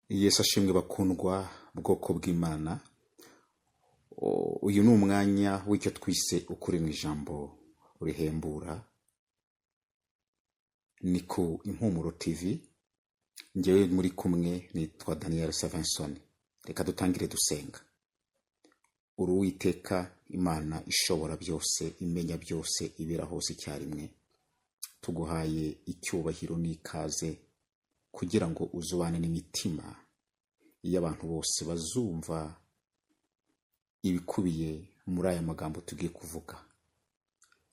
Yesu ashimwe bakundwa bwoko bw'Imana. Uyu ni umwanya w'icyo twise ukuri mu ijambo rihembura, ni ku Impumuro TV. Ngewe muri kumwe nitwa Daniel Savinson. Reka dutangire dusenga. Uri Uwiteka Imana ishobora byose, imenya byose, ibera hose icyarimwe. Tuguhaye icyubahiro n'ikaze kugira ngo uzubane n'imitima y'abantu bose bazumva ibikubiye muri aya magambo tugiye kuvuga.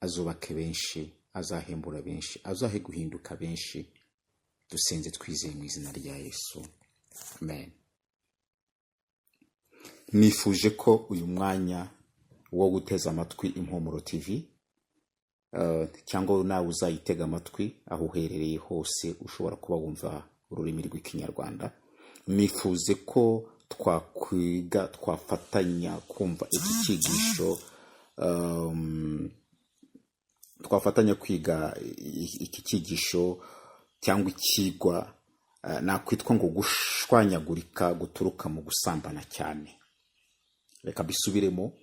Azubake benshi, azahembura benshi, azahe guhinduka benshi. Dusenze twizeye mu izina rya Yesu, amen. Nifuje ko uyu mwanya wo guteza amatwi Impumuro TV, cyangwa nawe uzayitega amatwi aho uherereye hose ushobora kuba wumva ururimi rw'Ikinyarwanda, nifuze ko twakwiga, twafatanya kumva iki cyigisho, twafatanya kwiga iki cyigisho cyangwa ikigwa nakwitwa ngo gushwanyagurika guturuka mu gusambana cyane. Reka bisubiremo: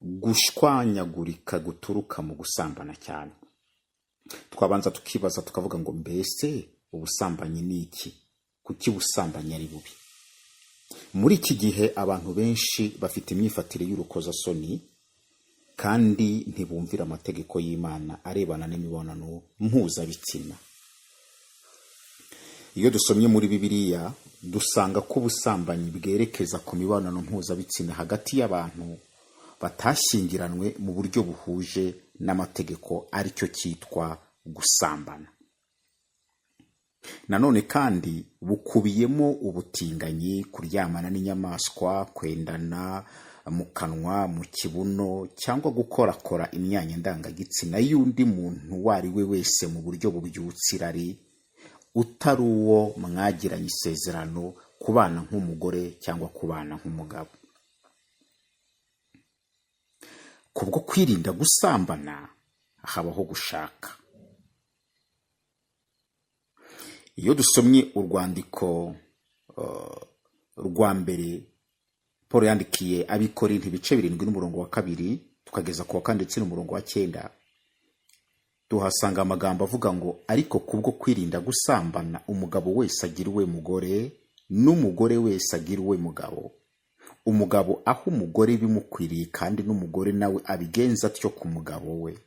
gushwanyagurika guturuka mu gusambana cyane. Twabanza tukibaza tukavuga ngo: mbese ubusambanyi ni iki? Kuki ubusambanyi ari bubi? Muri iki gihe abantu benshi bafite imyifatire y'urukozasoni kandi ntibumvira amategeko y'Imana arebana n'imibonano mpuzabitsina. Iyo dusomye muri Bibiliya, dusanga ko ubusambanyi bwerekeza ku mibonano mpuzabitsina hagati y'abantu batashyingiranwe mu buryo buhuje n'amategeko, aricyo cyitwa gusambana. Nanone kandi bukubiyemo ubutinganyi, kuryamana n'inyamaswa, kwendana mu kanwa, mu kibuno cyangwa gukorakora imyanya ndangagitsina y'undi muntu uwo ari we wese mu buryo bubyutsa irari, utari uwo mwagiranye isezerano kubana nk'umugore cyangwa kubana nk'umugabo. Kubwo kwirinda gusambana habaho gushaka. Iyo dusomye urwandiko rwa mbere Paul yandikiye Abikorinto, ibice 7 n'umurongo wa 2 tukageza ku wa kane ndetse n'umurongo wa 9, tuhasanga amagambo avuga ngo: ariko kubwo kwirinda gusambana, umugabo wese agira uwe mugore, n'umugore wese agira uwe mugabo. Umugabo aho umugore bimukwiriye, kandi n'umugore nawe abigenza atyo ku mugabo we.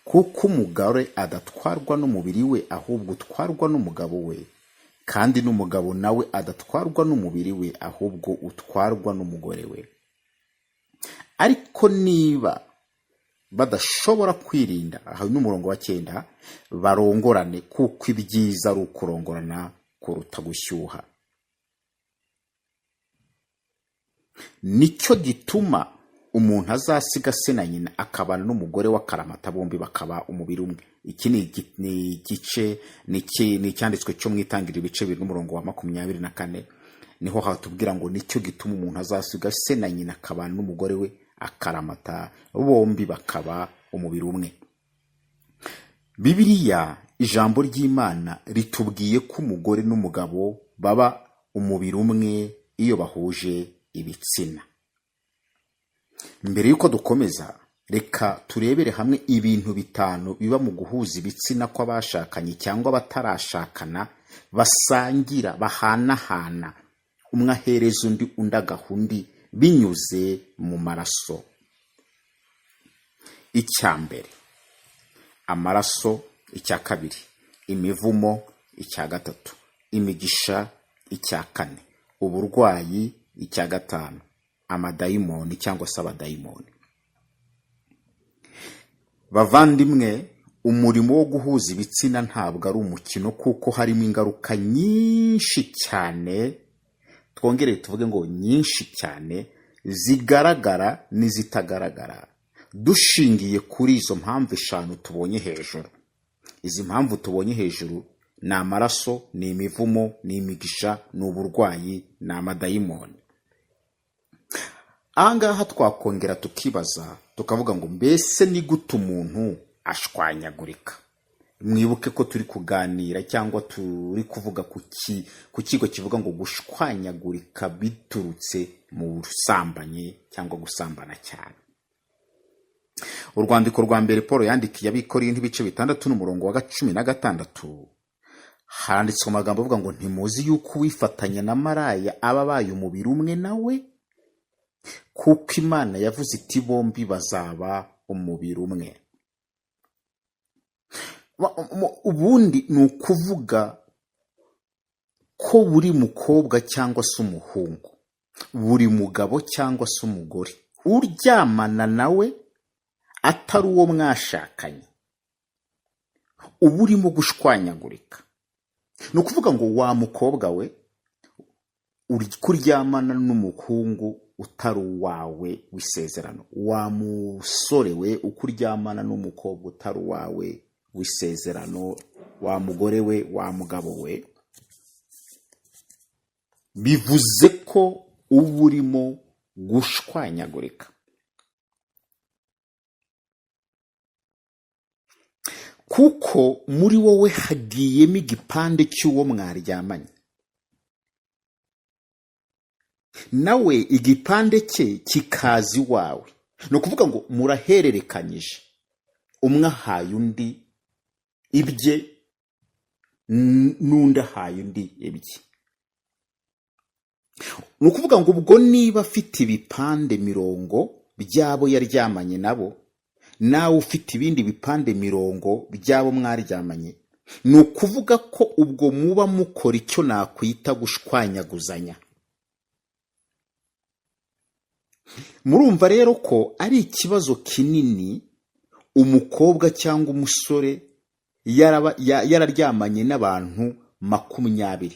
Kuko umugore adatwarwa n'umubiri we, ahubwo utwarwa n'umugabo we, kandi n'umugabo nawe adatwarwa n'umubiri we, ahubwo utwarwa n'umugore we. Ariko niba badashobora kwirinda, aha n'umurongo wa 9, barongorane, kuko ibyiza ari ukurongorana kuruta gushyuha. Nicyo gituma umuntu azasiga se na nyina akabana n'umugore w'akaramata, bombi bakaba umubiri umwe. Iki ni igice, ni icyanditswe cyo mu Itangiriro, ibice 2 n'umurongo wa 24, niho hatubwira ngo: nicyo gituma umuntu azasiga se na nyina akabana n'umugore we akaramata, bombi bakaba umubiri umwe. Bibiliya, ijambo ry'Imana, ritubwiye ko umugore n'umugabo baba umubiri umwe iyo bahuje ibitsina. Mbere y'uko dukomeza, reka turebere hamwe ibintu 5 biba mu guhuza ibitsina kw'abashakanye cyangwa abatarashakana basangira, bahanahana, umwe ahereza undi, undi agaha undi binyuze mu maraso. Icya mbere, amaraso. Icya kabiri, imivumo. Icya gatatu, imigisha. Icya kane, uburwayi. Icya gatanu, amadayimoni cyangwa se abadayimoni. Bavandimwe, umurimo wo guhuza ibitsina ntabwo ari umukino, kuko harimo ingaruka nyinshi cyane, twongere tuvuge ngo nyinshi cyane, zigaragara n'izitagaragara. Dushingiye kuri izo mpamvu 5 tubonye hejuru, izi mpamvu tubonye hejuru ni amaraso, ni imivumo, ni imigisha, ni uburwayi, ni amadayimoni. Aha ngaha twakongera tukibaza tukavuga ngo: mbese ni gute umuntu ashwanyagurika? Mwibuke ko turi kuganira cyangwa turi kuvuga ku kigo kivuga ngo gushwanyagurika biturutse mu busambanyi cyangwa gusambana cyane. Urwandiko rwa mbere Paul yandikiye Abikorinto, ibice 6 n'umurongo wa 16, handitswe amagambo avuga ngo: "Ntimuzi yuko uwifatanya na maraya aba abaye umubiri umwe nawe? Kuko Imana yavuze iti: 'Bombi bazaba umubiri umwe.'" Ubundi ni ukuvuga ko buri mukobwa cyangwa se umuhungu, buri mugabo cyangwa se umugore uryamana nawe atari uwo mwashakanye, uba urimo gushwanyagurika. Ni ukuvuga ngo wa mukobwa we kuryamana n'umuhungu utari uwawe w'isezerano, wa musore we uko uryamana n'umukobwa utari uwawe w'isezerano, wa mugore we, wa mugabo we, bivuze ko uba urimo gushwanyagurika. Kuko muri wowe hagiyemo igipande cy'uwo mwaryamanye, nawe igipande cye kikaza iwawe. Ni ukuvuga ngo murahererekanyije, umwe ahaye undi ibye, n'undi ahaye undi ibye. Ni ukuvuga ngo ubwo niba afite ibipande 40 by'abo yaryamanye nabo, nawe ufite ibindi bipande 40 by'abo mwaryamanye, ni ukuvuga ko ubwo muba mukora icyo nakwita gushwanyaguzanya. Murumva rero ko ari ikibazo kinini umukobwa cyangwa umusore yararyamanye n'abantu 20.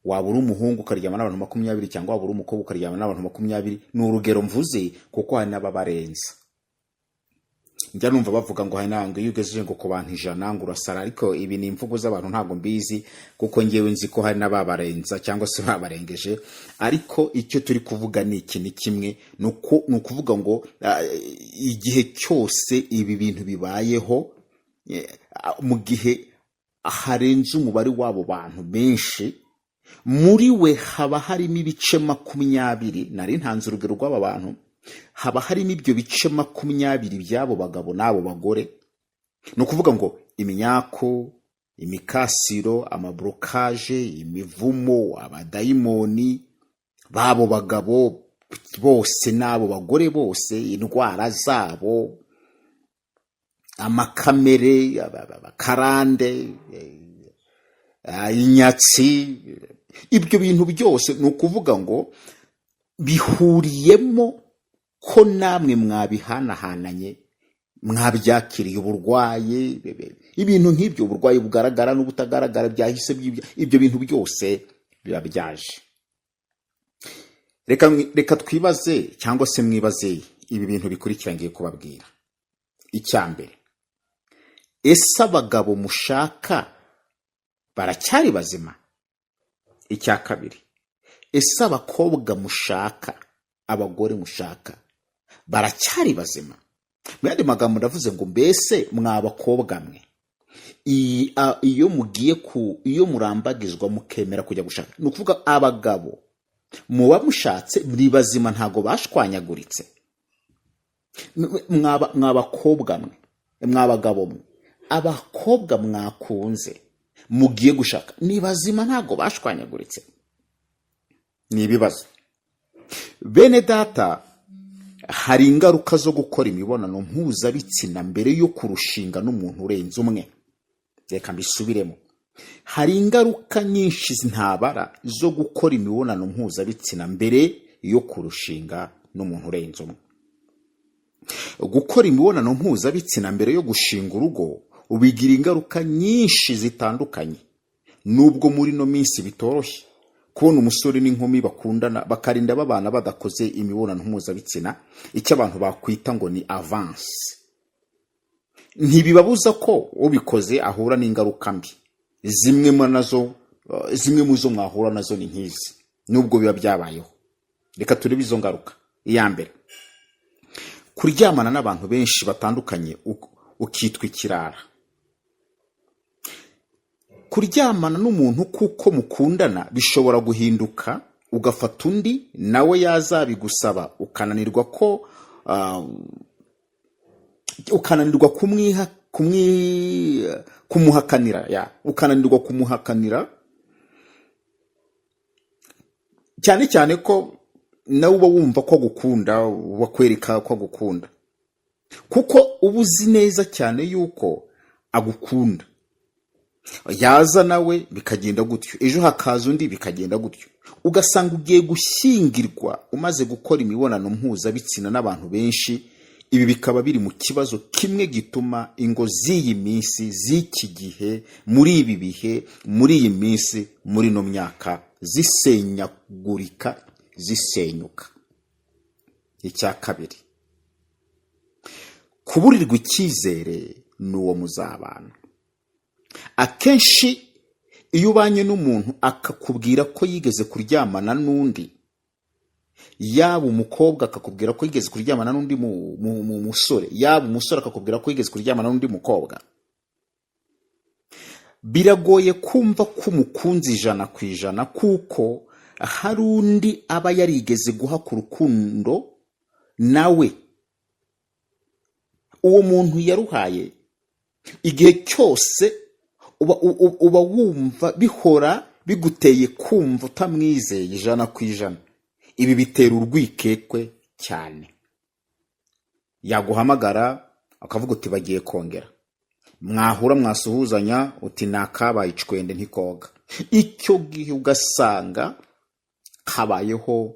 Waba uri umuhungu ukaryama n'abantu 20, cyangwa waba uri umukobwa ukaryama n'abantu 20, ni urugero mvuze kuko hari n'ababarenza. Njya numva bavuga ngo hari n'abantu iyo ugejeje ngo ku bantu 100 ngo urasara, ariko ibi ni imvugo z'abantu, ntabwo mbizi kuko ngewe nzi ko hari n'ababarenza cyangwa se babarengeje. Ariko icyo turi kuvuga ni iki, ni kimwe, ni ukuvuga ngo igihe cyose ibi bintu bibayeho, mu gihe harenze umubare w'abo bantu benshi, muri we haba harimo ibice 20. Nari ntanze urugero rw'aba bantu, haba harimo ibyo bice 20 by'abo bagabo n'abo bagore. Ni ukuvuga ngo imyaku, imikasiro, amablokaje, imivumo, abadayimoni b'abo bagabo bose n'abo bagore bose, indwara zabo, amakamere, abakarande, inyatsi, ibyo bintu byose ni ukuvuga ngo bihuriyemo ko namwe mwabihanahananye, mwabyakiriye, uburwayi, ibintu nk'ibyo, uburwayi bugaragara n'ubutagaragara byahise, ibyo bintu byose biba byaje. Reka twibaze cyangwa se mwibaze ibi bintu bikurikira ngiye kubabwira. Icya mbere, ese abagabo mushaka baracyari bazima? Icya kabiri, ese abakobwa mushaka, abagore mushaka baracyari bazima? Mu yandi magambo ndavuze ngo mbese mwa bakobwa mwe, iyo mugiye ku iyo murambagizwa mukemera kujya gushaka, ni ukuvuga abagabo muba mushatse ni bazima, ntago bashwanyaguritse? Mwa bakobwa mwe, mwa bagabo mwe, abakobwa mwakunze mugiye gushaka ni bazima, ntago bashwanyaguritse? Ni ibibazo. Bene data, hari ingaruka zo gukora imibonano mpuzabitsina mbere yo kurushinga n'umuntu urenze umwe. Reka mbisubiremo, hari ingaruka nyinshi ntabara zo gukora imibonano mpuzabitsina mbere yo kurushinga n'umuntu urenze umwe. Gukora imibonano mpuzabitsina mbere yo gushinga urugo bigira ingaruka nyinshi zitandukanye. Nubwo muri ino minsi bitoroshye kubona umusore n'inkumi bakundana bakarinda babana badakoze imibonano mpuzabitsina, icyo abantu bakwita ngo ni avance, ntibibabuza ko ubikoze ahura n'ingaruka mbi. Zimwe nazo, zimwe mu zo mwahura nazo ni nk'izi, nubwo biba byabayeho. Reka turebe izo ngaruka. Iya mbere, kuryamana n'abantu benshi batandukanye ukitwa ikirara. Kuryamana n'umuntu kuko mukundana bishobora guhinduka, ugafata undi nawe yazabigusaba ukananirwa ko ukananirwa kumwiha kumwi kumuhakanira, ya, ukananirwa kumuhakanira, cyane cyane ko nawe uba wumva ko agukunda, bakwereka ko agukunda, kuko uba uzi neza cyane yuko agukunda. Yaza nawe bikagenda gutyo, ejo hakaza undi bikagenda gutyo, ugasanga ugiye gushyingirwa umaze gukora imibonano mpuzabitsina n'abantu benshi. Ibi bikaba biri mu kibazo kimwe gituma ingo z'iyi minsi, z'iki gihe, muri ibi bihe, muri iyi minsi, muri ino myaka, zisenyagurika, zisenyuka. Icya kabiri, kuburirwa icyizere n'uwo muzabana. Akenshi iyo ubanye n'umuntu akakubwira ko yigeze kuryamana n'undi, yaba umukobwa akakubwira ko yigeze kuryamana n'undi musore, yaba umusore akakubwira ko yigeze kuryamana n'undi mukobwa, biragoye kumva ko umukunzi 100%, kuko hari undi aba yarigeze guha ku rukundo nawe uwo muntu yaruhaye. Igihe cyose uba wumva bihora biguteye kumva utamwizeye 100%. Ibi bitera urwikekwe cyane. Yaguhamagara akavuga uti bagiye kongera, mwahura mwasuhuzanya uti nakabaye icwende ntikoga. Icyo gihe ugasanga habayeho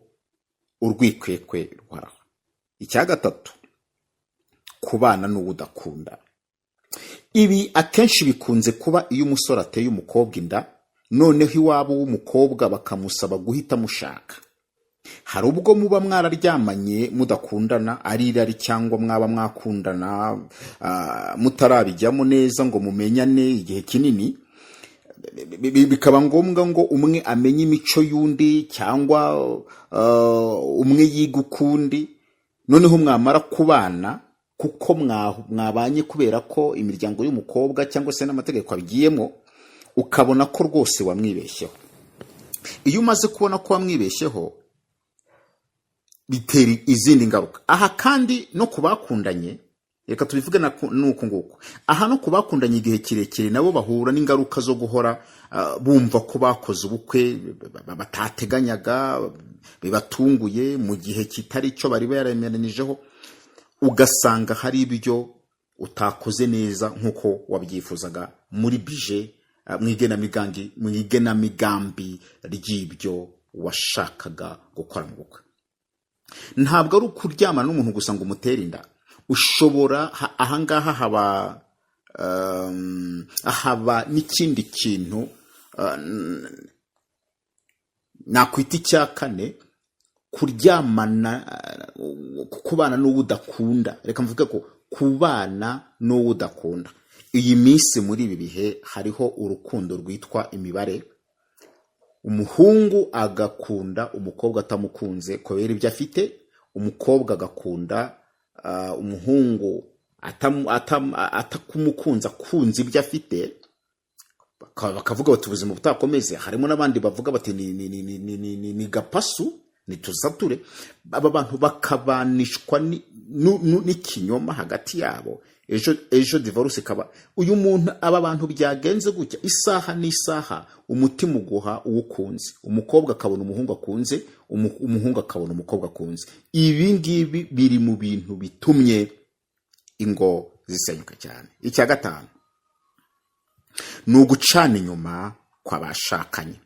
urwikekwe ruhoraho. Icya gatatu, kubana n'uwo udakunda. Ibi akenshi bikunze kuba iyo umusore ateye umukobwa inda, noneho iwabo w'umukobwa bakamusaba guhita amushaka. Hari ubwo muba mwararyamanye mudakundana, ari irari, cyangwa mwaba mwakundana mutarabijyamo neza ngo mumenyane igihe kinini, bikaba ngombwa ngo umwe amenye imico y'undi cyangwa umwe yiga ukundi. Noneho mwamara kubana, kuko mwabanye kubera ko imiryango y'umukobwa cyangwa se n'amategeko abigiyemo, ukabona ko rwose wamwibeshyeho. Iyo umaze kubona ko wamwibeshyeho, bitera izindi ngaruka. Aha kandi no ku bakundanye, reka tubivuge n'uku nguku, aha no ku bakundanye igihe kirekire nabo bahura n'ingaruka zo guhora bumva ko bakoze ubukwe batateganyaga, bibatunguye mu gihe kitari cyo bari baremeranijeho, ugasanga hari ibyo utakoze neza nk'uko wabyifuzaga muri budget, mu igenamigambi ry'ibyo washakaga gukora mu bukwe. Ntabwo ari ukuryamana n'umuntu gusa ngo umutere inda. Ushobora ahangaha haba n'ikindi kintu nakwita icya kane, kuryamana, kubana n'uwo udakunda. Reka mvuge ko kubana n'uwo udakunda, iyi minsi, muri ibi bihe, hariho urukundo rwitwa imibare. Umuhungu agakunda umukobwa atamukunze kubera ibyo afite, umukobwa agakunda umuhungu atakumukunze, akunze ibyo afite. Bakavuga bati ubuzima butakomeze. Harimo n'abandi bavuga bati ni gapasu, ni tusature. Aba bantu bakabanishwa n'ikinyoma hagati yabo, ejo ejo divorce ikaba. Uyu muntu, aba bantu byagenze gutya, isaha n'isaha umutima uguha uwo ukunze. Umukobwa akabona umuhungu akunze, umuhungu akabona umukobwa akunze. Ibi ngibi biri mu bintu bitumye ingo zisenyuka cyane. Icya gatanu ni ugucana inyuma kw'abashakanye.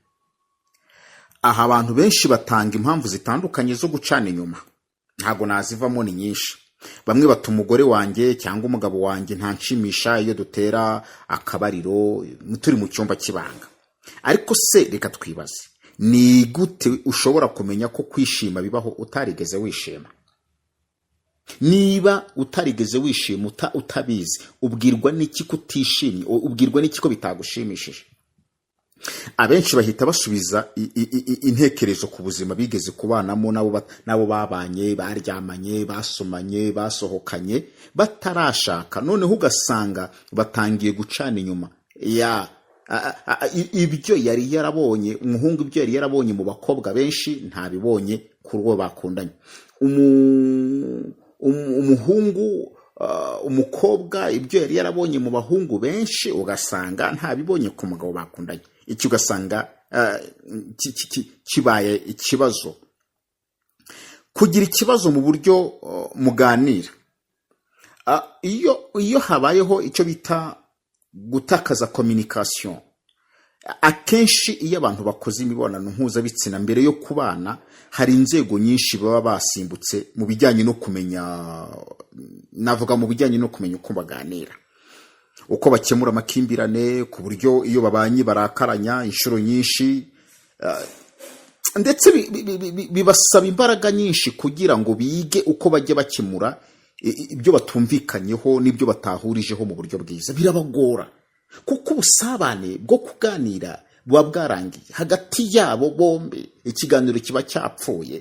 Aha abantu benshi batanga impamvu zitandukanye zo gucana inyuma, ntabwo nazivamo, ni nyinshi. Bamwe bata umugore wanjye cyangwa umugabo wanjye ntanshimisha iyo dutera akabariro turi mu cyumba cy'ibanga. Ariko se reka twibaze, ni gute ushobora kumenya ko kwishima bibaho utarigeze wishima? Niba utarigeze wishima, utabizi, ubwirwa n'iki ko utishimye? Ubwirwa n'iki ko bitagushimishije? Abenshi bahita basubiza intekerezo ku buzima bigeze kubanamo n'abo babanye, baryamanye, basomanye, basohokanye batarashaka, noneho ugasanga batangiye gucana inyuma ya ibyo yari yarabonye umuhungu, ibyo yari yarabonye mu bakobwa benshi, ntabibonye kuri uwo bakundanye. Umuhungu, umukobwa, ibyo yari yarabonye mu bahungu benshi, ugasanga ntabibonye ku mugabo bakundanye. Iki ugasanga kibaye ikibazo. Kugira ikibazo mu buryo muganira. Iyo habayeho icyo bita gutakaza communication, akenshi iyo abantu bakoze imibonano mpuzabitsina mbere yo kubana, hari inzego nyinshi baba basimbutse mu bijyanye no kumenya, navuga mu bijyanye no kumenya uko baganira, uko bakemura amakimbirane, ku buryo iyo babanye barakaranya inshuro nyinshi, ndetse bibasaba imbaraga nyinshi kugira ngo bige uko bajya bakemura ibyo batumvikanyeho n'ibyo batahurijeho mu buryo bwiza. Birabagora kuko ubusabane bwo kuganira buba bwarangiye hagati yabo bombi. Ikiganiro kiba cyapfuye,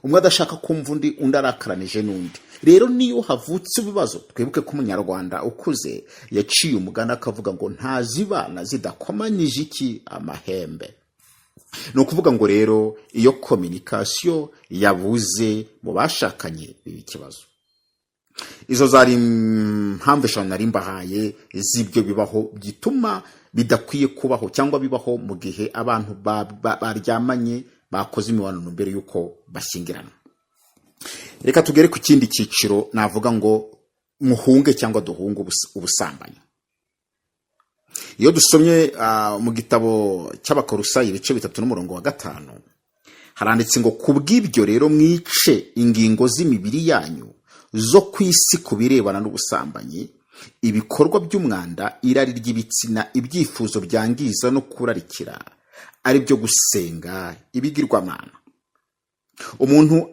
umwe adashaka kumva undi, undi arakaranije n'undi. Rero niyo havutse ibibazo, twibuke ko Umunyarwanda ukuze yaciye umugani akavuga ngo "Ntazibana zidakomanyije iki? Amahembe." Ni ukuvuga ngo rero iyo communication yabuze mu bashakanye, biba ikibazo. Izo zari impamvu 5 nari mbahaye z'ibyo bibaho bituma bidakwiye kubaho cyangwa bibaho mu gihe abantu baryamanye, bakoze imibonano mbere y'uko bashyingiranwa. Reka tugere ku kindi cyiciro. Navuga ngo muhunge cyangwa duhunge ubusambanyi. Iyo dusomye mu gitabo cy'Abakorosayi ibice 3 n'umurongo wa 5, haranditse ngo: "Ku bw'ibyo rero mwice ingingo z'imibiri yanyu zo ku isi ku birebana n'ubusambanyi, ibikorwa by'umwanda, irari ry'ibitsina, ibyifuzo byangiza no kurarikira, ari byo gusenga ibigirwamana." Umuntu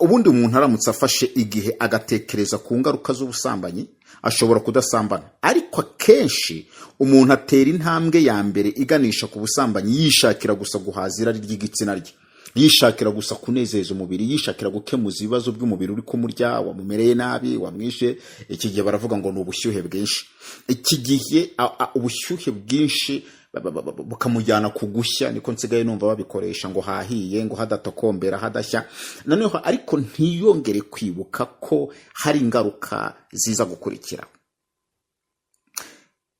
ubundi umuntu aramutse afashe igihe agatekereza ku ngaruka z'ubusambanyi, ashobora kudasambana. Ariko akenshi umuntu atera intambwe ya mbere iganisha ku busambanyi yishakira gusa guhaza irari ry'igitsina rye, yishakira gusa kunezeza umubiri, yishakira gukemuza ibibazo by'umubiri uri kumurya, wamumereye nabi, wamwishe. Iki gihe baravuga ngo ni ubushyuhe bwinshi. Iki gihe ubushyuhe bwinshi bukamujyana ku gushya, niko nsigaye numva babikoresha, ngo hahiye, ngo hadatokombera, hadashya noneho. Ariko ntiyongere kwibuka ko hari ingaruka ziza gukurikira.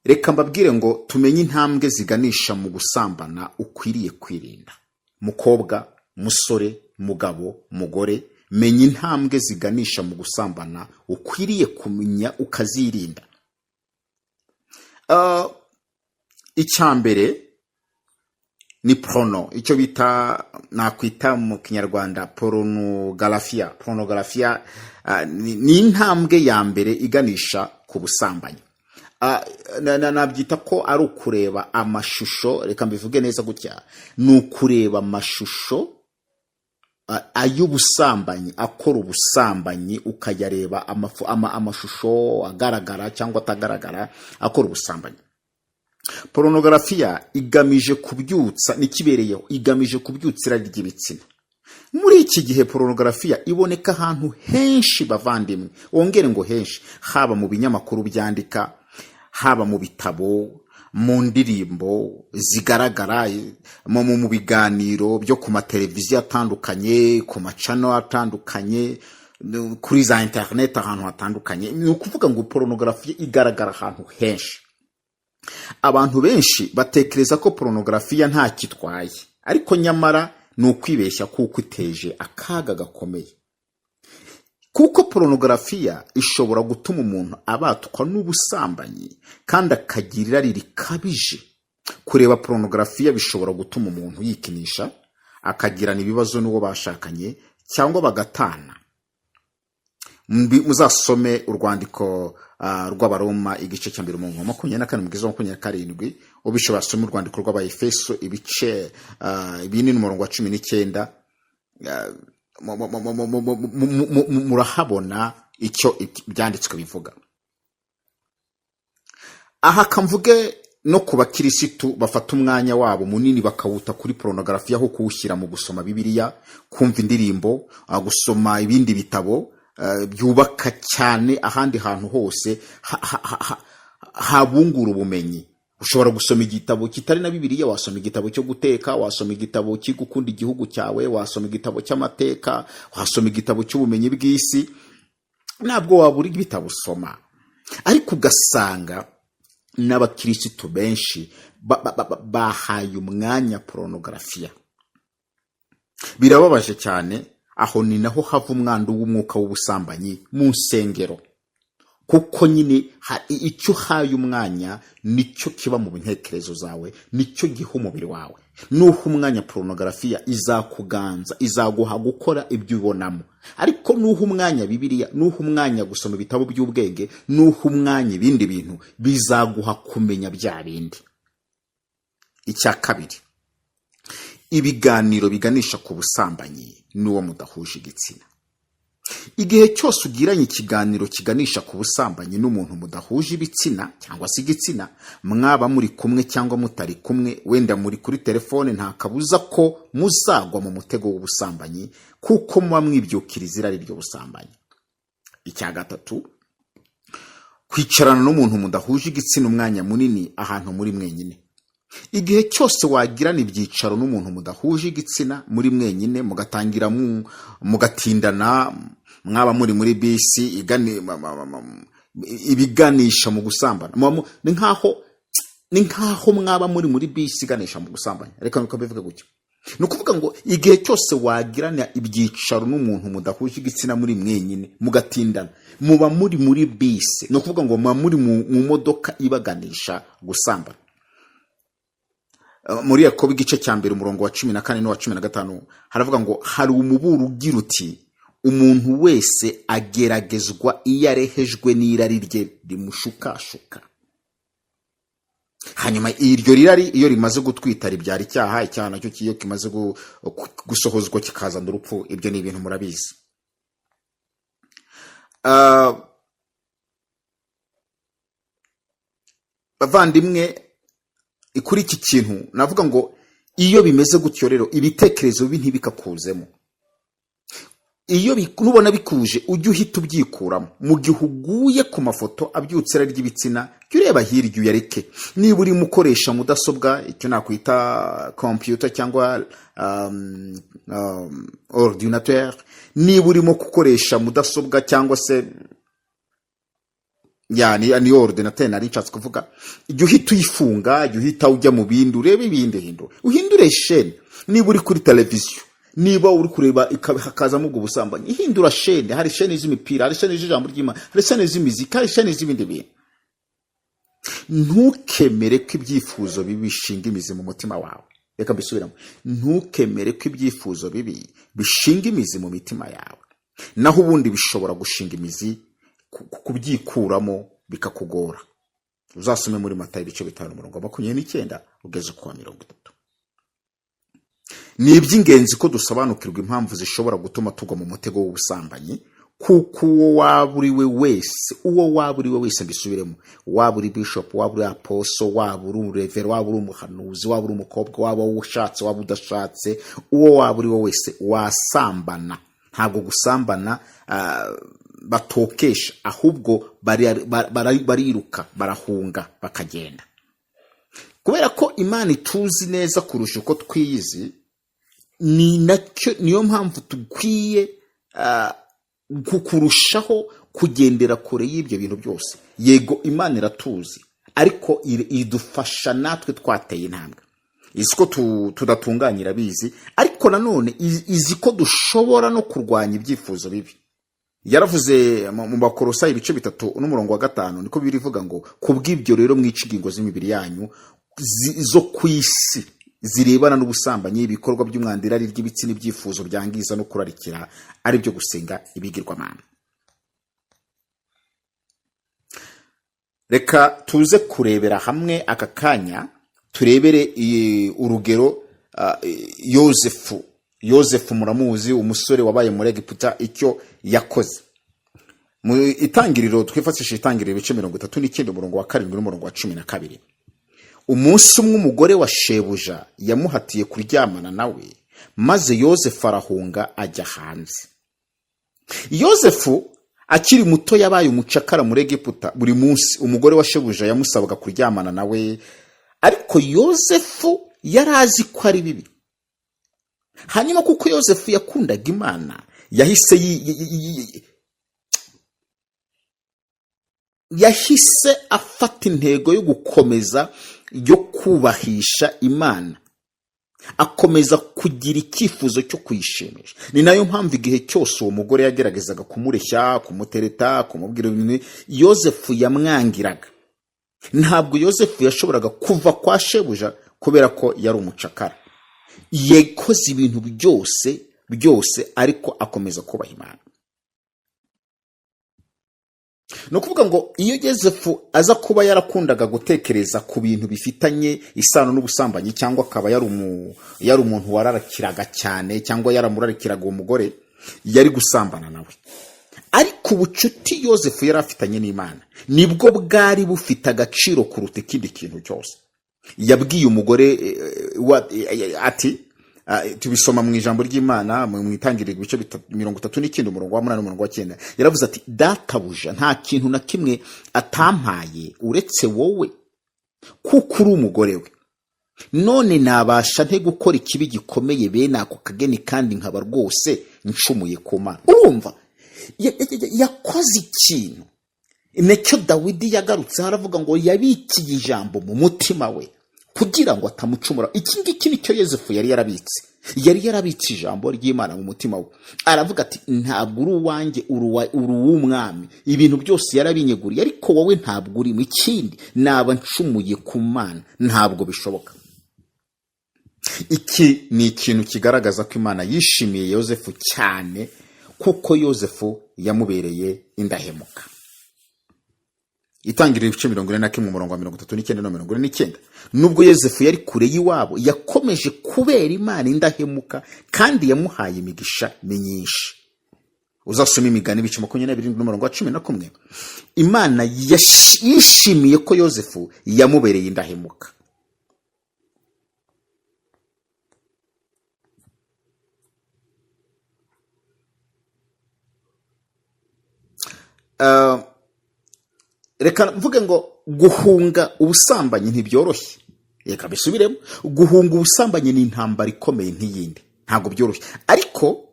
Reka mbabwire ngo tumenye intambwe ziganisha mu gusambana ukwiriye kwirinda. Mukobwa, musore, mugabo, mugore, menya intambwe ziganisha mu gusambana ukwiriye kumenya ukazirinda. Icya mbere ni porno, icyo bita, nakwita mu Kinyarwanda porunogarafiya. Porunogarafiya ni intambwe ya mbere iganisha ku busambanyi. Nabyita ko ari ukureba amashusho. Reka mbivuge neza gutya: ni ukureba amashusho ay'ubusambanyi, akora ubusambanyi, ukayareba amashusho agaragara cyangwa atagaragara akora ubusambanyi. Porunogarafiya igamije kubyutsa, n'ikibereyeho, igamije kubyutsa irari ry'ibitsina. Muri iki gihe porunogarafiya iboneka ahantu henshi, bavandimwe, wongere ngo henshi, haba mu binyamakuru byandika, haba mu bitabo, mu ndirimbo zigaragara, mu biganiro byo ku mateleviziyo atandukanye, ku macano atandukanye, kuri za interineti, ahantu hatandukanye. Ni ukuvuga ngo porunogarafiya igaragara ahantu henshi. Abantu benshi batekereza ko porunogarafiya ntacyo itwaye, ariko nyamara ni ukwibeshya, kuko iteje akaga gakomeye, kuko porunogarafiya ishobora gutuma umuntu abatwa n'ubusambanyi kandi akagira irari rikabije. Kureba porunogarafiya bishobora gutuma umuntu yikinisha, akagirana ibibazo n'uwo bashakanye cyangwa bagatana. Muzasome urwandiko rw'Abaroma igice cya 1 umurongo wa 24 mugeza wa 27. Ubishobora asome urwandiko rw'Abayefeso ibice 4 n'umurongo wa 19. Murahabona icyo ibyanditswe bivuga. Aha kamvuge no ku bakirisitu bafata umwanya wabo munini bakawuta kuri porunogarafiya aho kuwushyira mu gusoma Bibiliya, kumva indirimbo, gusoma ibindi bitabo byubaka cyane, ahandi hantu hose habungura ubumenyi. Ushobora gusoma igitabo kitari na Bibiliya, wasoma igitabo cyo guteka, wasoma igitabo cyo gukunda igihugu cyawe, wasoma igitabo cy'amateka, wasoma igitabo cy'ubumenyi bw'isi. Ntabwo wabura ibitabo usoma, ariko ugasanga n'abakirisitu benshi bahaye umwanya porunogarafiya. Birababaje cyane. Aho ni naho hava umwandu w'umwuka w'ubusambanyi mu nsengero, kuko nyine icyo uhaye umwanya nicyo kiba mu ntekerezo zawe, nicyo giha umubiri wawe. Nuha umwanya porunogarafiya, izakuganza, izaguha gukora ibyo ubonamo. Ariko nuha umwanya Bibiliya, nuha umwanya gusoma ibitabo by'ubwenge, nuha umwanya ibindi bintu, bizaguha kumenya bya bindi. Icya kabiri, ibiganiro biganisha ku busambanyi n'uwo mudahuje igitsina. Igihe cyose ugiranye ikiganiro kiganisha ku busambanyi n'umuntu mudahuje ibitsina cyangwa se igitsina, mwaba muri kumwe cyangwa mutari kumwe, wenda muri kuri telefone, nta kabuza ko muzagwa mu mutego w'ubusambanyi, kuko muba mwibyukiriza irari ry'ubusambanyi. Icya gatatu, kwicarana n'umuntu mudahuje igitsina umwanya munini ahantu muri mwenyine. Igihe cyose wagirana ibyicaro n'umuntu mudahuje igitsina muri mwenyine, mugatangira mugatindana, mwaba muri muri bisi ibiganisha mu gusambana, ni nkaho mwaba muri muri bisi iganisha mu gusambana. Reka nuko bivuge gutyo. Ni ukuvuga ngo igihe cyose wagirana ibyicaro n'umuntu mudahuje igitsina muri mwenyine, mugatindana, muba muri muri bisi, ni ukuvuga ngo muba muri mu modoka ibaganisha gusambana. Muri Yakobo igice cya 1, umurongo wa 14 n'uwa 15, haravuga ngo hari umuburo ugira uti: "Umuntu wese ageragezwa iyo arehejwe n'irari rye rimushukashuka. Hanyuma iryo rirari iyo rimaze gutwita ribyara icyaha, icyaha nacyo iyo kimaze gusohozwa kikazana urupfu." Ibyo ni ibintu murabizi. Bavandimwe, kuri iki kintu navuga ngo iyo bimeze gutyo rero, ibitekerezo bibi ntibikakuzemo. Iyo nubona bikuje, ujye uhita ubyikuramo. Mu gihe uguye ku mafoto abyutse irari ry'ibitsina, jya ureba hirya uyareke. Niba urimo ukoresha mudasobwa, icyo nakwita computer cyangwa ordinateur, niba urimo gukoresha mudasobwa cyangwa se ya ni ordinateur nari nshatse kuvuga, jya uhita uyifunga, jya uhita ujya mu bindi, urebe ibindi, hindura, uhindure shene. Niba uri kuri televiziyo, niba uri kureba hakazamo ubwo busambanyi, hindura shene. Hari shene z'imipira, hari shene z'ijambo ry'Imana, hari shene z'imiziki, hari shene z'ibindi bintu. Ntukemere ko ibyifuzo bibi bishinga imizi mu mutima wawe. Reka mbisubiramo: ntukemere ko ibyifuzo bibi bishinga imizi mu mitima yawe. Naho ubundi bishobora gushinga imizi, kubyikuramo bikakugora. Uzasome muri Matayo ibice 5, umurongo wa 29 ugeze ku wa 30. Ni iby'ingenzi ko dusobanukirwa impamvu zishobora gutuma tugwa mu mutego w'ubusambanyi, kuko uwo waba uri we wese, uwo waba uri we wese, mbisubiremo, waba uri bishop, waba uri apostle, waba uri urevera, waba uri umuhanuzi, waba uri umukobwa, waba ushatse, waba udashatse, uwo waba uri we wese wasambana. Ntabwo gusambana batokesha, ahubwo bariruka, barahunga, bakagenda, kubera ko Imana ituzi neza kurusha uko twiyizi. Ni nacyo, niyo mpamvu dukwiye kurushaho kugendera kure y'ibyo bintu byose. Yego, Imana iratuzi, ariko idufasha natwe twateye intambwe. Izi ko tudatunganye, irabizi, ariko nanone izi ko dushobora no kurwanya ibyifuzo bibi. Yaravuze mu Bakorosayi ibice 3 n'umurongo wa 5, niko birivuga ngo: "Kubw'ibyo rero mwica ingingo z'imibiri yanyu zo ku isi zirebana n'ubusambanyi, ibikorwa by'umwanda, irari ry'ibitsina, ibyifuzo byangiza no kurarikira, ari byo gusenga ibigirwamana." Reka tuze kurebera hamwe aka kanya, turebere urugero Yozefu. Yozefu muramuzi, umusore wabaye muri Egiputa, icyo yakoze. Mu Itangiriro, twifashisha Itangiriro ibice 39, umurongo wa 7 n'umurongo wa 12. Umunsi umwe umugore wa shebuja yamuhatiye kuryamana nawe, maze Yozefu arahunga ajya hanze. Yozefu akiri muto yabaye umucakara muri Egiputa. Buri munsi umugore wa shebuja yamusabaga kuryamana nawe. Ariko Yosefu yari azi ko ari bibi. Hanyuma kuko Yosefu yakundaga Imana, yahise afata intego yo gukomeza yo kubahisha Imana, akomeza kugira icyifuzo cyo kuyishimisha. Ni nayo mpamvu igihe cyose uwo mugore yageragezaga kumureshya, kumutereta, kumubwira ibintu, Yosefu yamwangiraga. Ntabwo Yosefu yashoboraga kuva kwa shebuja kubera ko yari umucakara. Yakoze ibintu byose byose, ariko akomeza kubaha Imana. Ni ukuvuga ngo iyo Yosefu aza kuba yarakundaga gutekereza ku bintu bifitanye isano n'ubusambanyi, cyangwa akaba yari umuntu wararakiraga cyane, cyangwa yaramurarikiraga uwo mugore, yari gusambana nawe. Ariko ubucuti Yosefu yari afitanye n'Imana nibwo bwari bufite agaciro kuruta ikindi kintu cyose. Yabwiye umugore ati, tubisoma mu ijambo ry'Imana mu itangiriro ibice 39, umurongo wa 8 n'umurongo wa 9. Yaravuze ati: "Databuja nta kintu na kimwe atampaye uretse wowe, kuko uri umugore we. None nabasha nte gukora ikibi gikomeye bene ako kageni, kandi nkaba rwose ncumuye ku Mana?" Urumva, yakoze ikintu nicyo Dawidi yagarutseho, aravuga ngo yabikiye ijambo mu mutima we kugira ngo atamucumura. Iki ngiki nicyo Yosefu yari yarabitse. Yari yarabitse ijambo ry'Imana mu mutima we. Aravuga ati: "Ntabwo uri uwanjye, uri uw'Umwami. Ibintu byose yarabinyeguriye, ariko wowe ntabwo urimo. Ikindi, naba ncumuye ku Mana, ntabwo bishoboka." Iki ni ikintu kigaragaza ko Imana yishimiye Yosefu cyane, kuko Yosefu yamubereye indahemuka. Itangiriro ibice 41, umurongo wa 39 na 49. Nubwo Yosefu yari kure y'iwabo, yakomeje kubera Imana indahemuka, kandi yamuhaye imigisha myinshi. Uzasoma Imigani ibice 27 n'umurongo wa 11. Imana yishimiye ko Yosefu yamubereye indahemuka. Reka mvuge ngo guhunga ubusambanyi ntibyoroshye. Reka bisubiremo: guhunga ubusambanyi ni intambara ikomeye nk'iyindi, ntabwo byoroshye. Ariko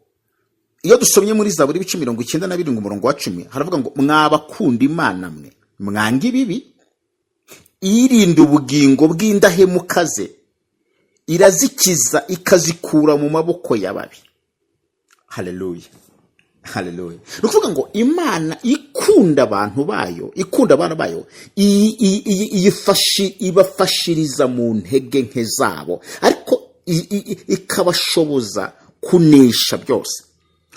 iyo dusomye muri Zaburi ibice 97, umurongo wa 10, haravuga ngo: "Mwabakunda Imana mwe, mwanga ibibi. Irinda ubugingo bw'indahemuka ze, irazikiza ikazikura mu maboko y'ababi." Haleluya, haleluya! Ni ukuvuga ngo Imana ikunda abantu bayo, ikunda abana bayo, ibafashiriza mu ntege nke zabo, ariko ikabashoboza kunesha byose.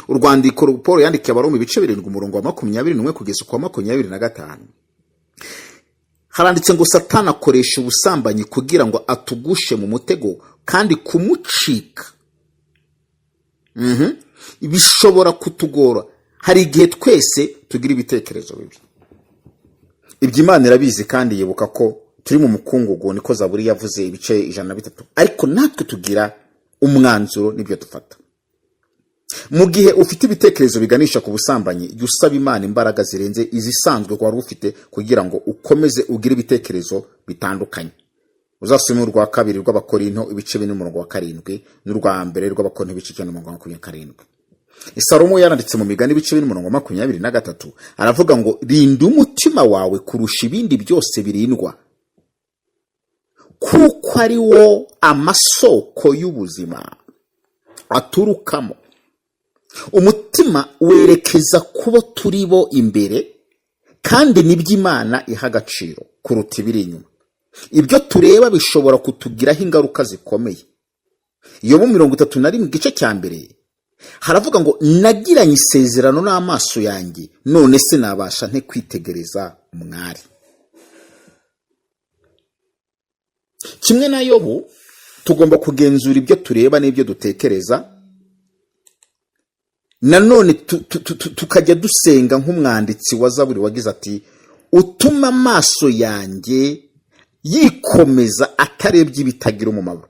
Urwandiko Paul yandikiye Abaroma ibice 7, umurongo wa 21 kugeza ku wa 25, haranditse ngo: "Satani akoresha ubusambanyi kugira ngo atugushe mu mutego, kandi kumucika bishobora kutugora. Hari igihe twese tugira ibitekerezo bibi. Ibyo Imana irabizi kandi yibuka ko turi mu mukungugu," niko Zaburi yavuze ibice 103. "Ariko natwe tugira umwanzuro n'ibyo dufata." Mu gihe ufite ibitekerezo biganisha ku busambanyi, jya usaba Imana imbaraga zirenze izisanzwe wari ufite kugira ngo ukomeze ugire ibitekerezo bitandukanye. Uzasome urwa kabiri rw'Abakorinto ibice 4, umurongo wa 7, n'urwa mbere rw'Abakorinto ibice 9, umurongo wa 27. Salomo yaranditse mu Migani ibice 4, umurongo wa 23, aravuga ngo: "Rinda umutima wawe kurusha ibindi byose birindwa, kuko ari wo amasoko y'ubuzima aturukamo." Umutima werekeza kubo turi bo imbere, kandi nibyo Imana iha agaciro kuruta ibiri inyuma. Ibyo tureba bishobora kutugiraho ingaruka zikomeye. Yobu 31, igice cya mbere, haravuga ngo: "Nagiranye isezerano n'amaso yanjye, none se nabasha nte kwitegereza umwari?" Kimwe na Yobu, tugomba kugenzura ibyo tureba n'ibyo dutekereza. Nanone tukajya dusenga nk'umwanditsi wa Zaburi wagize ati: "Utuma amaso yanjye yikomeza atarebye ibitagira umumaro."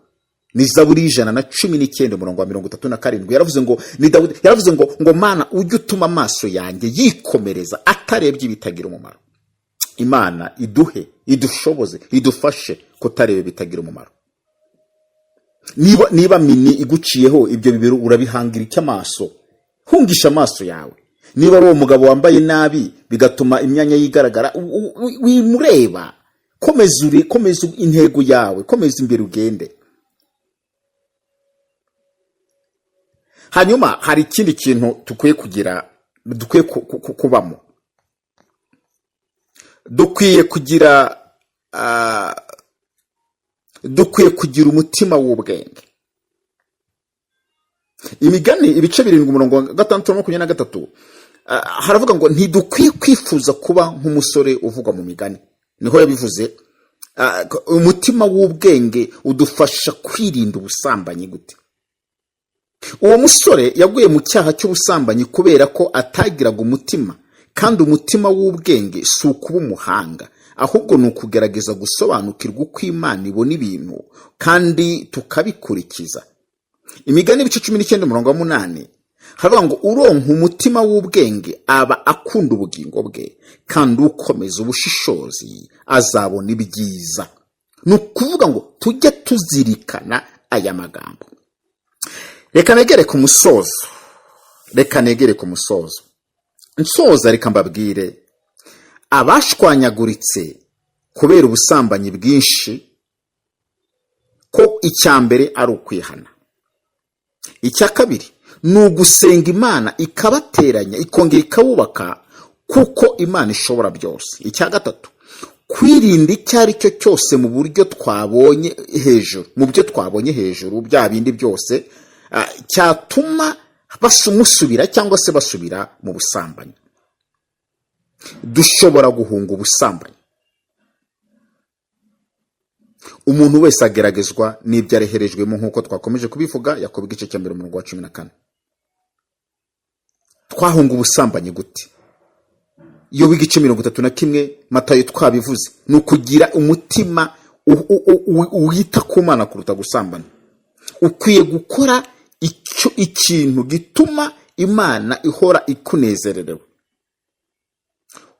Ni Zaburi y'119, umurongo wa 37. Yaravuze ngo, ni Dawudi, yaravuze ngo: "Mana, ujye utuma amaso yanjye yikomereza atarebye ibitagira umumaro." Imana iduhe Idushoboze, idufashe kutareba bitagira umumaro. Niba mini iguciyeho, ibyo bibero urabihangira icyo amaso? Hungisha amaso yawe. Niba ari uwo mugabo wambaye nabi bigatuma imyanya yigaragara, wimureba. Komeza intego yawe, komeza imbere ugende. Hanyuma hari ikindi kintu dukwiye kugira, dukwiye kubamo. Dukwiye kugira umutima w'ubwenge. Imigani ibice 7 umurongo wa 6 na 23, haravuga ngo ntidukwiye kwifuza kuba nk'umusore uvugwa mu migani. Niho yabivuze. Umutima w'ubwenge udufasha kwirinda ubusambanyi. Gute? Uwo musore yaguye mu cyaha cy'ubusambanyi kubera ko atagiraga umutima. Kandi umutima w'ubwenge si ukuba umuhanga, ahubwo ni ukugerageza gusobanukirwa uko Imana ibona ibintu kandi tukabikurikiza. Imigani ibice 19 umurongo wa 8 haravuga ngo uronka umutima w'ubwenge aba akunda ubugingo bwe, kandi ukomeza ubushishozi azabona ibyiza. Ni ukuvuga ngo tujye tuzirikana aya magambo. Reka negere ku musozo, reka negere ku musozo. Nsoza, reka mbabwire abashwanyaguritse kubera ubusambanyi bwinshi ko icya mbere ari ukwihana. Icya kabiri ni ugusenga Imana ikabateranya, ikongera ikabubaka, kuko Imana ishobora byose. Icya gatatu, kwirinda icyo ari cyo cyose mu buryo twabonye hejuru, mu byo twabonye hejuru, bya bindi byose cyatuma musubira cyangwa se basubira mu busambanyi. Dushobora guhunga ubusambanyi. Umuntu wese ageragezwa n'ibyo areherejwemo, nk'uko twakomeje kubivuga. Yakobo igice cya 1 umurongo wa 14. Twahunga ubusambanyi gute? Iyo igice 31, Matayo, twabivuze, ni ukugira umutima wita ku Mana kuruta gusambana. Ukwiye gukora icyo ikintu gituma Imana ihora ikunezererewe,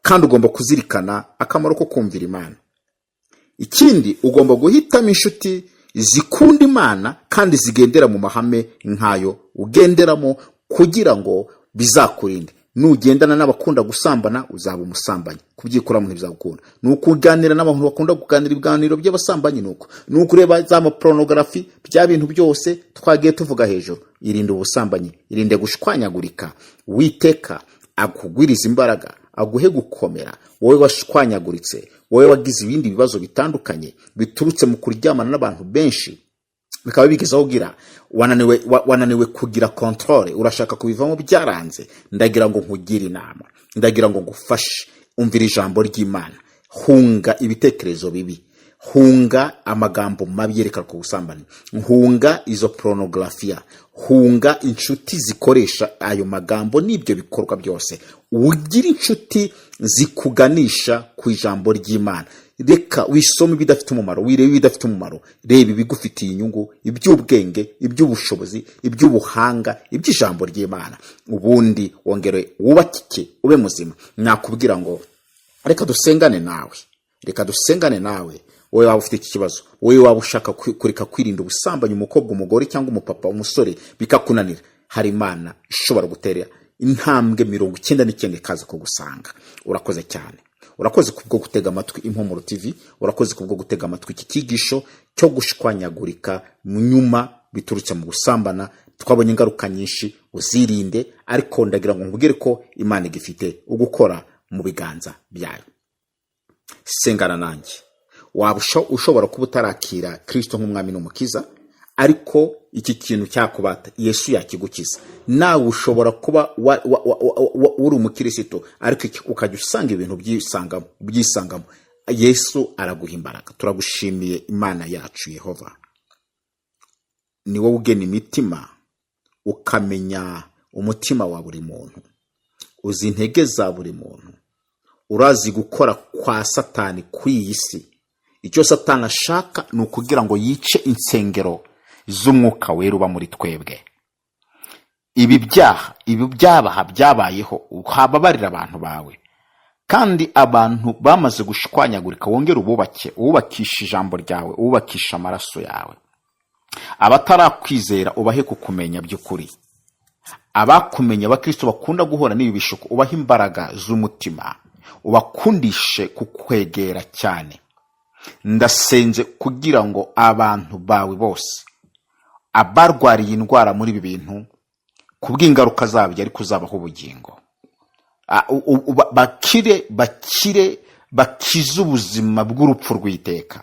kandi ugomba kuzirikana akamaro ko kumvira Imana. Ikindi, ugomba guhitamo inshuti zikunda Imana kandi zigendera mu mahame nk'ayo ugenderamo, kugira ngo bizakurinde. Nugendana n'abakunda gusambana, uzaba umusambanyi, kubyikuramo ntibizagukunda. Ni ukuganira n'abantu bakunda kuganira ibiganiro by'abasambanyi, ni uko ni ukureba za pornography, bya bintu byose twagiye tuvuga hejuru. Irinde ubusambanyi, irinde gushwanyagurika. Witeka akugwiriza imbaraga, aguhe gukomera. Wowe washwanyaguritse, wowe wagize ibindi bibazo bitandukanye biturutse mu kuryamana n'abantu benshi, bikaba bigeze aho ugira wananiwe kugira contrôle, urashaka kubivamo byaranze, ndagira ngo nkugire inama, ndagira ngo ngufashe. Umvira ijambo ry'Imana, hunga ibitekerezo bibi, hunga amagambo mabi yerekana ku busambanyi, hunga izo pornography, hunga inshuti zikoresha ayo magambo n'ibyo bikorwa byose. Ugire inshuti zikuganisha ku ijambo ry'Imana. Reka wisome ibidafite umumaro, wirebe ibidafite umumaro, reba ibigufitiye inyungu, iby'ubwenge, iby'ubushobozi, iby'ubuhanga, iby'ijambo ry'Imana, ubundi wongere wubakike, ube muzima. Nakubwira ngo reka dusengane nawe, reka dusengane nawe. Wowe waba ufite iki kibazo, wowe waba ushaka kureka kwirinda ubusambanyi, umukobwa, umugore cyangwa umupapa, umusore, bikakunanira, hari Imana ishobora gutera intambwe 99 ikaza kugusanga. Urakoze cyane, urakoze kubwo gutega amatwi Impumuro TV, urakoze kubwo gutega amatwi iki cyigisho cyo gushwanyagurika nyuma biturutse mu gusambana. Twabonye ingaruka nyinshi, uzirinde. Ariko ndagira ngo nkubwire ko Imana igifite ugukora mu biganza byayo. Sengana nanjye. Waba ushobora kuba utarakira Kirisito nk'umwami n'umukiza, ariko iki kintu cyakubata, Yesu yakigukiza. Nawe ushobora kuba uri umukirisitu, ariko ukajya usanga ibintu byisangamo. Yesu araguha imbaraga. Turagushimiye, Imana yacu Yehova. Ni wowe ugena imitima, ukamenya umutima wa buri muntu, uzi intege za buri muntu, urazi gukora kwa Satani kuri iyi si. Icyo Satani ashaka ni ukugira ngo yice insengero z'Umwuka Wera uba muri twebwe. Ibi byaha, ibi byabaha byabayeho, hababarira abantu bawe. Kandi abantu bamaze gushwanyagurika, wongere ububake, ububakisha ijambo ryawe, ububakisha amaraso yawe. Abatarakwizera ubahe kukumenya by'ukuri. Abakumenya, abakristo bakunda guhura n'ibi bishuko, ubahe imbaraga z'umutima, ubakundishe kukwegera cyane. Ndasenze kugira ngo abantu bawe bose abarwariye indwara muri ibi bintu ku bw'ingaruka zabyo, ariko uzabaho ubugingo, bakire, bakire, bakize ubuzima bw'urupfu rw'iteka.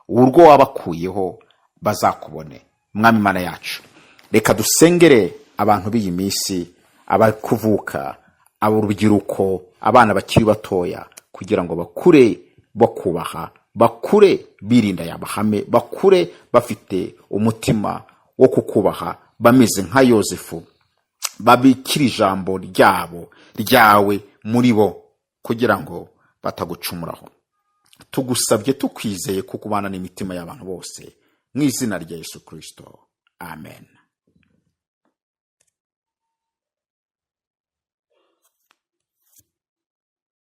Urwo wabakuyeho bazakubone. Mwami Imana yacu, reka dusengere abantu b'iyi minsi, abari kuvuka, urubyiruko, abana bakiri batoya, kugira ngo bakure bakubaha, bakure birinda aya mahame, bakure bafite umutima wo kukubaha, bameze nka Yosefu, babikira ijambo ryabo ryawe muri bo kugira ngo batagucumuraho. Tugusabye tukwizeye kuko ubana n'imitima y'abantu bose, mu izina rya Yesu Kirisito, amen.